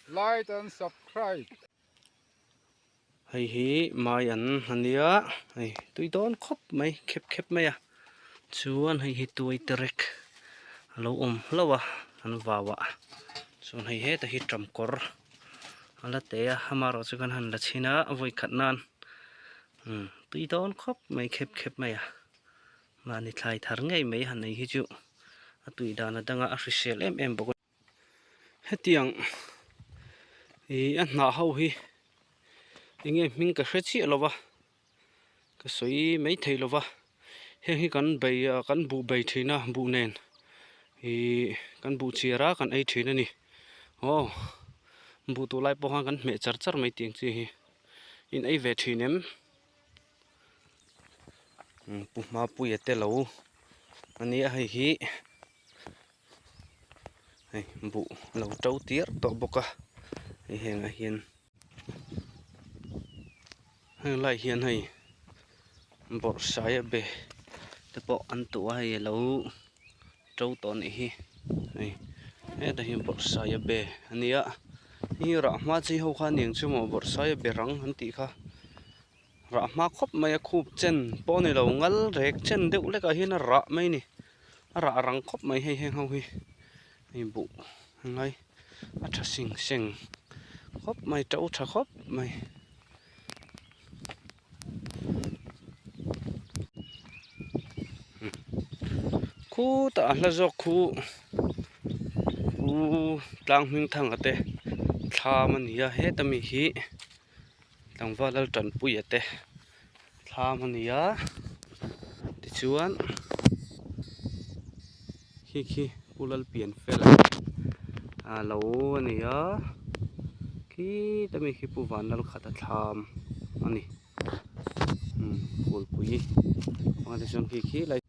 Like and subscribe. Hei hi mai an a nia hei tui dawn khawp mai khep khep mai a chuan hei hi tuai terek a lo awm hlauh a an vau ah chuan hei heta hi ṭam kawr a la te a amaherawhchu kan han la chhin a vawi khat nan umm tui dawn khawp mai khep khep mai a mahni thlai thar ngei mai han ei hi chu a tui dan a dang a a hrisel em em bawk a. Hetiang ih a hnah ho hi enge hming ka hre chiah lo va ka sawi mai thei lo va heng hi kan bei ah kan buh bei thin a buh nen ih kan buh chhiar a kan ei thin a ni aw buh tur lai pawh khan kan hmeh char char mai tih ang chi hi in ei ve thin em pu Hmapuia te lo a nia hei hi. Hei buh a lo to tir tawh bawk a hei hengah hian heng lai hian hei bawrhsaia be te pawh an tuh a hei a lo to tawh a nih hi hei hetah hian bawrhsaia be a nia hei hi rah hma chi ho kha a ni ang chu maw bawrhsaia be rang an tih kha. Rah hma khawp mai a khup chen pawh a ni lo ngal rek chen deuh hlekah hian a rah mai a ni a rah rang khawp mai hei heng ho hi hei buh a ngai a tha sing seng khawp mai to tha khawp mai. Khutah a hla zawk khu u tlang hming thanga te thlam a ni a heta mi hi. Tlangval lal tanpuia te thlam a ni a tichuan khi khi Pu Lalpianfela a lo a ni a khita mi khi Pu Vanlalkhata thlam a ni umm kulpui tichuan khi khi lai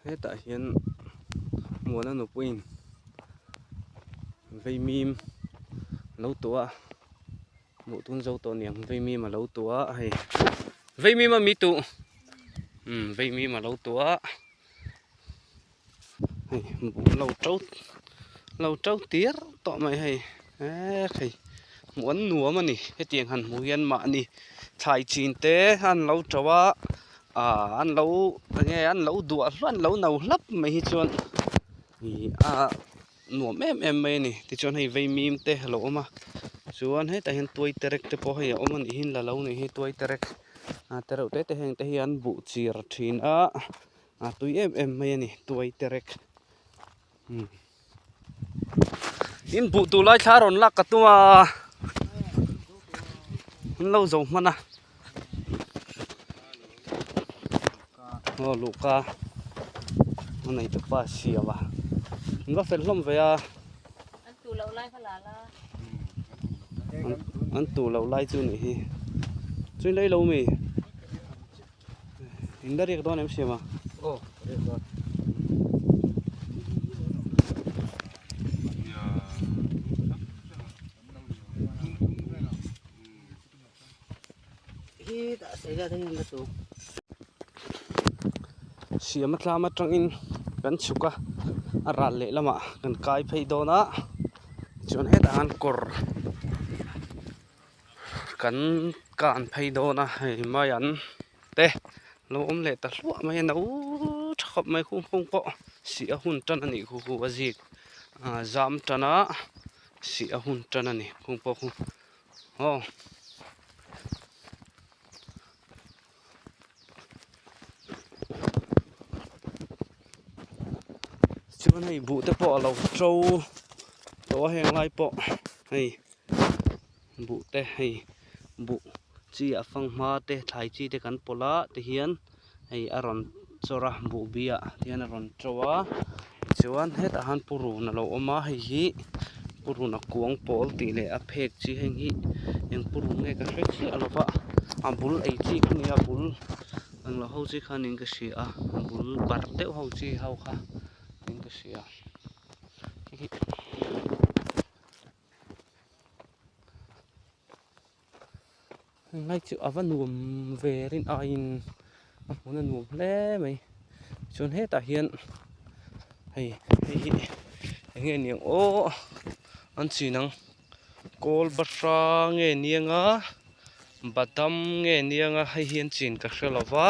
hetah hian Muana nupuiin Vaimim a lo tuah a hmuh tun zo tawh aniang vaimim a lo tuah a hei vaimim a mi tuh umm vaimim a lo tuah a hei buh lo to lo to tir tawh mai hei eee hei hmuh an nuam a ni hetiang han hmuh hian mahni thlai chin te an lo to a ah an lo eng nge an lo duah hluah an lo no hlap mai hi chuan ih a. Nuam em em mai a ni tichuan hei vaimim te a lo awm a chuan hetah hian tuai terek te pawh hei a awm a nih hi la lo nih hi tuai terek ah te reuh te te heng te hi an buh chir thin a a tui em em mai a ni tuai terek umm in buh tur lai thla rawn lak ka tum a an lo zo hman a aw luhka a nei tawp a siam a an va fel hlawm ve a an tuh loh lai kha la la an tuh loh lai chu nih hi chu in lei lo mi in la riak dawn em siam a aw riak dawn Siam a tlam atangin kan chhuk a a ral leh lamah kan kai phei dawn a chuan hetah hian kawr kan kan phei dawn a hei mai an te lo awm leh ta hluah mai a no tha khawp mai khung khung pawh sih a hun tan a nih khu khu a zik ah zam tan a sih a hun tan a ni khung pawh khu. Aw chuan hei buh te pawh a lo to tawh a heng lai pawh hei buh te hei buh chi a fanghma te thlai chi te kan pawlh a tihian hei a rawn chawr a buh biah hian a rawn to a tichuan hetah hian purun a lo awm a hei hi purun a kuang pawl tih leh a phek chi heng hi eng purun nge ka hre chiah lo va a bul ei chi kha nia a bul englo ho chi kha niin ka hria a a bul barh deuh ho chi ho kha niin ka hria. Helai chu a va nuam ve rin aiin a hmun a nuam hle mai chuan hetah hian hei hei hi eng nge niang aw. An chin ang kawl bahra nge nianga badam nge nianga hei hi an chin ka hre lo va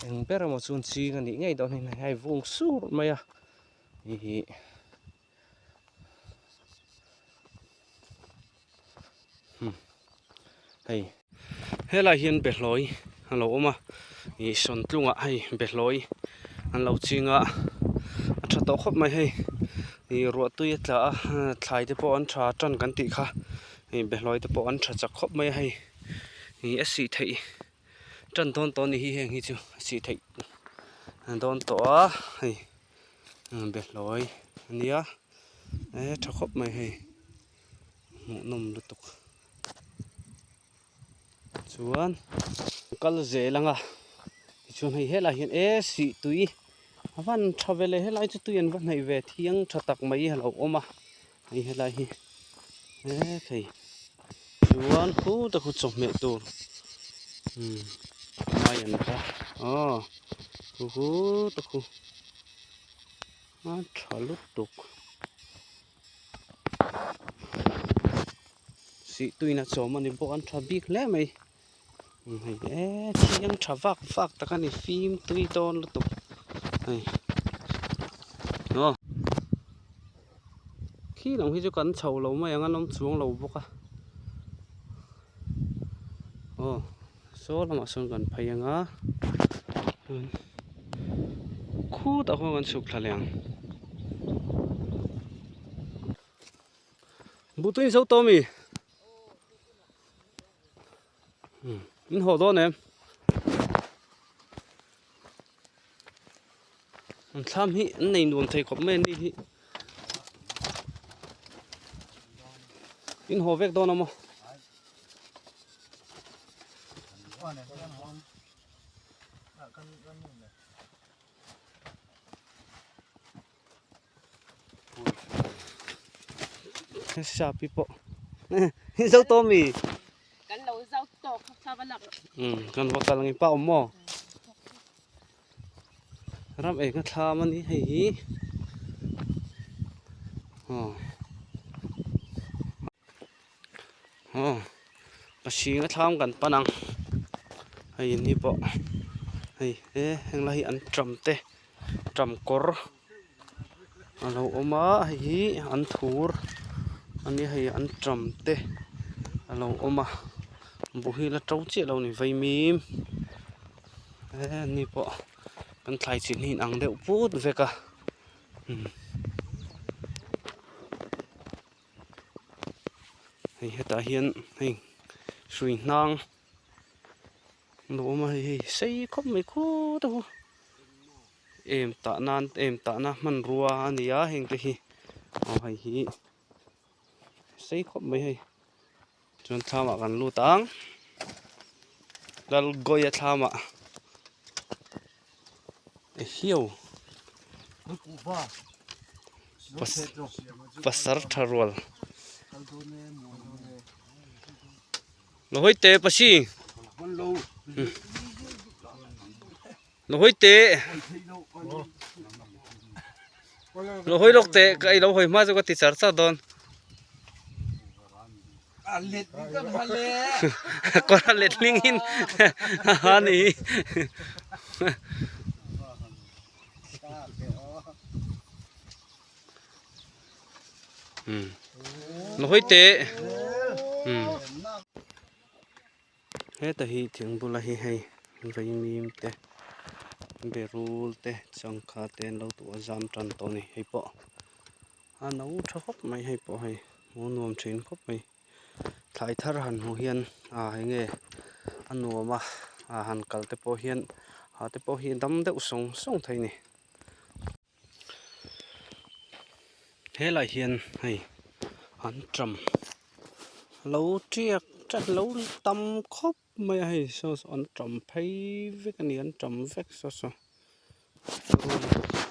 eng ber emaw chu an ching a nih ngei dawn hi hei vung sur mai a ihh hei helai hian behlawi a lo awm a ih sawntlungah hei behlawi an lo ching a a tha tawh khawp mai hei ih ruah tui a tla a thlai te pawh an tha tan kan tih kha ih behlawi te pawh an tha chak khawp mai a hei ih a sih theih tan dawn tawh a ni hi heng hi chu a sih theih dawn tawh a hei behlawi a nia eh tha khawp mai hei hmuhnawm lutuk chuan kal zel ang a tichuan hei helai hian e sih tui a van tha ve le helai chu tui an va hnaih ve thiang tha tak mai a lo awm a hei helai hi e thei chuan khutah khu chawhmeh tur umm mai an kha aw khutah khu a tha lutuk. Sih tuina chawm a ni bawk an tha bik hle mai hei e thiang tha vak vak tak a ni fim tui dawn lutuk hei aw khi lam hi chu kan chho lo mai ang an awm chuang lo bawk a aw saw lamah sawn kan phei ang a khutah khuan kan chhuk thla leh ang. Buhtuin zo tawh ami? In haw dawn em? An thlam hi an nei nuam thei khawp mai a ni hi. In haw vek dawn a maw? Sapi pawh in zo tawh ami? Kan lo zo tawh kha kha va lak. Um kan va kal ang i pa awm maw? Ram eng a thlam a ni hei hi. Aw. Aw pasing a thlam kan pan ang hei ni pawh hei e henglai hi an tram te tram kawr a lo awm a hei hi an thur a nia hei an tram te a lo awm a buh hi la to chiah lo a ni vaimim e ni pawh kan thlai chin hi inang deuh put vek a. Hei hetah hian hei hrui hnang a lo awm a hei hei sei khawp mai khawt a em tah nan em tahna hmanrua a ni a heng te hi aw hei hi sei khawp mai hei chuan thlamah kan lut ang Lalgawia thlamah ehiau pasar tha rual lo hawi teh pasi lo hawi teh lo hawi lawk teh ka ei lo hawi hma chu ka ti char char dawn. Kawr a let hling in a ni. Lo hawi teh. Heta hi thing bula hi hei vaimim te berul te changkha te an lo tuah zam tan tawh a ni hei pawh. A no tha khawp mai hei pawh hei hmuh nuam thin khawp mai thlai thar han hmuh hian ah eng nge a nuam a ah han kal te pawh hian ah te pawh hi a dam deuh sawng sawng thei a ni helai hian hei an tram lo tiak tat lo tam khawp mai a hei saw saw an tam phei vek a ni an tam vek saw saw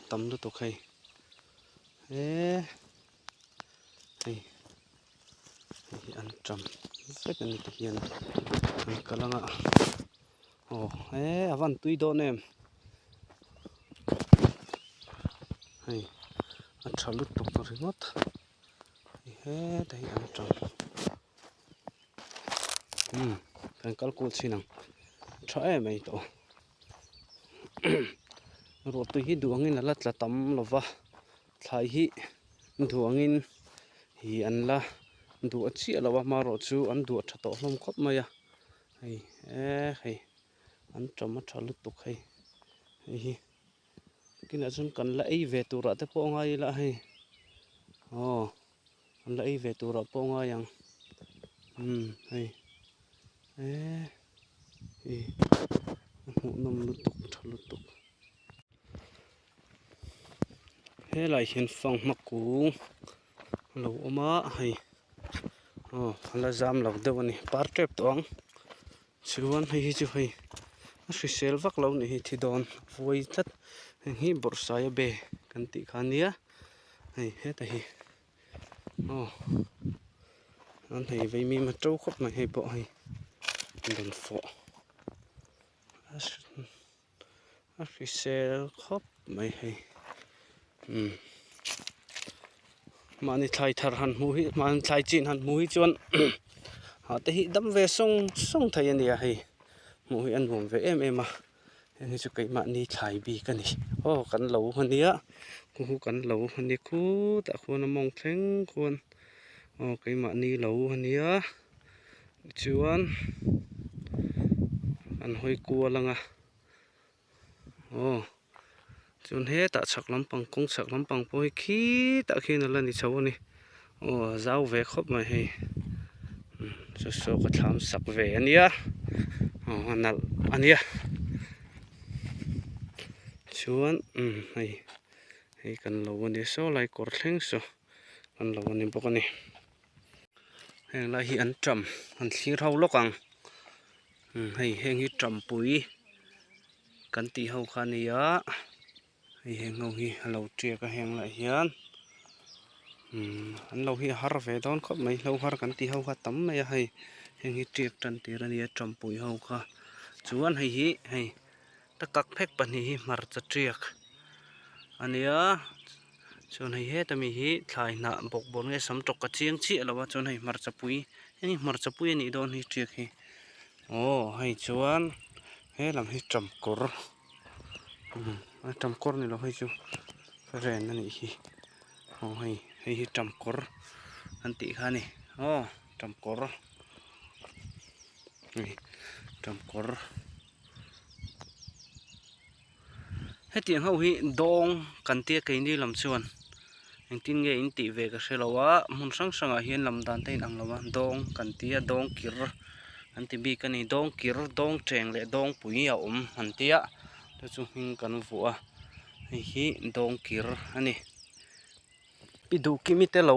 tam lutuk hei he hei hei hi an tam vek a ni ti hian an kal ang a aw he a van tui dawn em hei a tha lutuk ringawt. Heta hi an ṭang umm kan kal kul chhin ang tha em mai tawh ruahtui hi duh angin a la tla tam lo va thlai hi duh angin ih an la duh chiah lo a hmarawh chu an duah tha tawh hlawm khawp mai a hei eh hei an ṭam a ṭha lutuk hei hei hi. Kinah chuan kan la ei ve turah te pawh a ngai ila hei aw kan la ei ve turah pawh a ngai ang umm hei eee ih a hmuhnawm lutuk tha lutuk helaiah hian fanghma kung a lo awm a hei aw a la zam lo deuh a ni par tep tawh ang. Chuan hei hi chu hei a hrisel vak lo nih hi thi dawn vuai tlat heng hi bawrhsaia be kan tih kha ania hei heta hi aw an hei vei mim a to khawp mai hei pawh hei dawn fawh a hrisel khawp mai hei umm mahni thlai thar han hmuh hi mahni thlai chin han hmuh hi chuan ah te hi dam ve sawng sawng thei a nia hei hmuh hi a nuam ve em em a heng hi chu keimahni thlai bik a ni aw kan lo ania khu khu kan lo ania khutah khuan a mawng thleng khuan aw keimahni lo ania. Tichuan an hawi kual ang a aw chuan hetah chhak lampang kawng chhak lampang pawh hi khitah khian a la ni chho a ni aw a zau ve khawp mai hei saw saw ka thlam sak ve a nia aw a nalh a nia chuan umm hei hei kan lo a nia saw lai kawr thleng saw kan lo a ni bawk a ni. Heng lai hi an ṭam an thlir ho lawk ang umm hei heng hi ṭampui kan tih ho kha a ni a hei heng ho hi a lo tiak a heng lah hian umm an lo hi a har ve dawn khawp mai hlo har kan tih ho kha a tam mai a hei heng hi tiak tan tir a ni a ṭampui ho kha chuan hei hi hei takak phek pahnih hi hmarcha tiak a nia. Chuan hei heta mi hi thlai hnah bawk bawn nge sam tawk ka chiang chiah lo a chuan hei hmarcha pui heng hi hmarcha pui a nih dawn hi tiak hi aw hei chuan he lam hi ṭamkawr umm a ṭamkawr ni lo hei chu ren a nih hi aw hei hei hi ṭamkawr an tih kha a ni aw ṭamkawr hei ṭamkawr. Hetiang ho hi dawng kan tia keini lam chuan engtin nge in tih ve ka hre lo a hmun hrang hrangah hian lam dan te a inang lo a dawng kan tia dawng kir an ti bik a ni dawng kir dawng teng leh dawng pui a awm an tia chu chu hming kan vuah a hei hi dawng kir a ni pi duh kimi te lo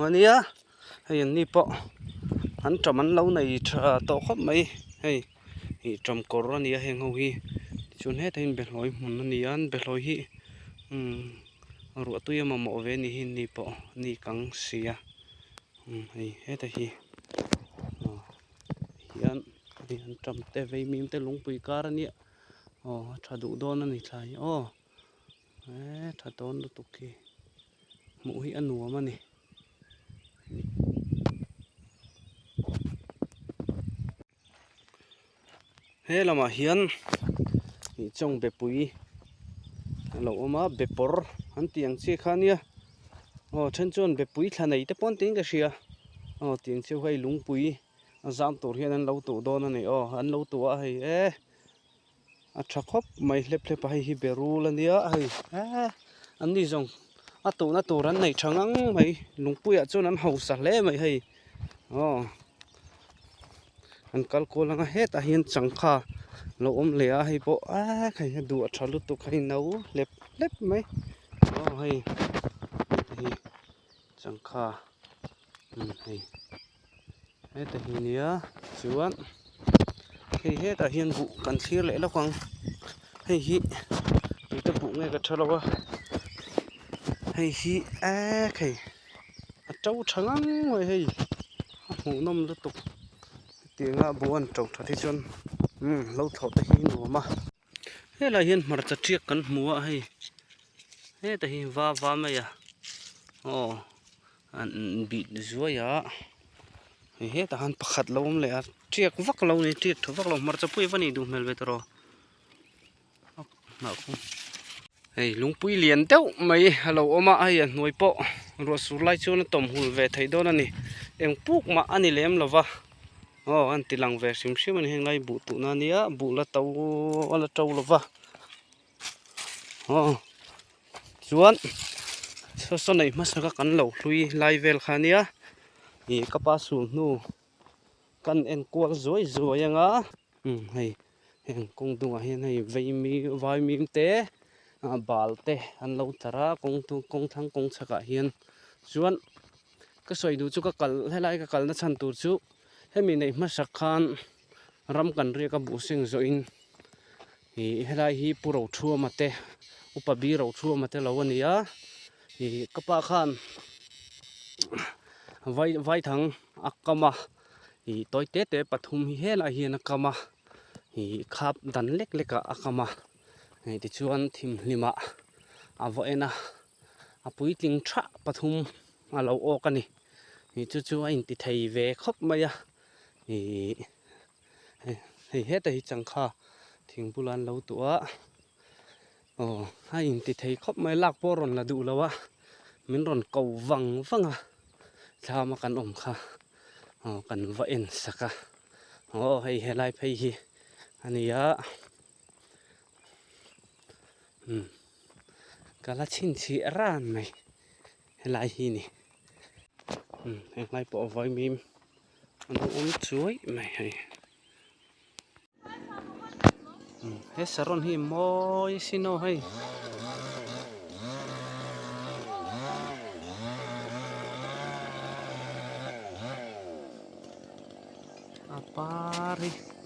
ania hei an ni pawh an ṭam an lo nei ṭha tawh khawp mai hei. Ih ṭam kawr a ni a heng ho hi tichuan hetah hian behlawi hmun a ni a behlawi hi umm ruah tui a mamawh ve a ni hi ni pawh ni kang si a umm hei hetah hi aw hian hei an ṭam te vei mim te lungpui kar a nia aw a ṭha duh dawn a ni thlai hi aw eee ṭha dawn lutuk hi hmuh hi a nuam a ni. He lamah hian ih chawng bepui a lo awm a bepawr an tih ang chi kha ania aw then chuan bepui thla nei te pawh an tiin ka hria aw tiang chiu hei lungpui a zam tur hian an lo tuh dawn a ni aw an lo tuh a hei e a tha khawp mai hlep hlep a hei hi berul ania hei eee an ni zawng a tuhna tur an nei tha ngang mai lungpuiah chuan an hausa hle mai hei aw an kal kual anga hetah hian changkha lo awm leh a hei pawh eee hei a duh a tha lutuk hei no hlep hlep mai aw hei hei changkha umm hei. Heta hi nia chuan hei hetah hian buh kan thlir leh lawk ang hei hi tute buh nge ka tha lo a hei hi ek hei a to tha ngang mai hei a hmuhnawm lutuk hetianga buh an to that hi chuan umm lo thlawh te hi a nuam a helaiah hian hmarcha tiak kan hmu a hei heta hi va va mai a aw. An bih zuai a hei hetah khan pakhat lo awm leh a tiak vak lo a ni tiak tha vak lo hmarcha pui va nih duh hmel ve tawh hei lungpui lian deuh mai a lo awm a hei a hnuai pawh ruah sur lai chuan a tawm hul ve theih dawn a ni eng puk mah a ni lem lo va aw a ti lang ve hrim hrim a ni heng lai buh tuhna a nia buh la to a la to lo va aw chuan saw saw neih hmasa kha kan lo hlui lai vel kha ania ih ka pa sul hnu kan en kual zuai zuai anga umm hei heng kawng dungah hian hei veimi vaimim te ah bal te an lo tlar a kawng dung kawng thlang kawng chhakah hian chuan ka sawi duh chu ka kal helai ka kalna chhan tur chu hemi neih hmasak khan ram kan riak a buh seng zawhin Ih helai hi Pu Rothuama te Upa Bi Rothuama te lo a ni a ih ka pa khan vai vaithang a kam a ih tawi te te pathum hi helaiah hian a kam a ih khap dan lek lek ah a kam a ih tichuan thimhlimah a va en a a puitling tha pathum a lo awk a ni ih chu chu a inti thei ve khawp mai a ih. Hei heta hi changkha thing bula an lo tuah a aw a inti thei khawp mai lak pawh a rawn la duh lo a min rawn ko vang vang a thlam a kan awm kha aw kan va en sak a aw hei helai phei hi a ni a umm ka la chhinchhiah ran mai helai hi ni umm henglai pawh a vaimim. An awm chuai mai hei he saron hi mawi sin aw hei a par hi.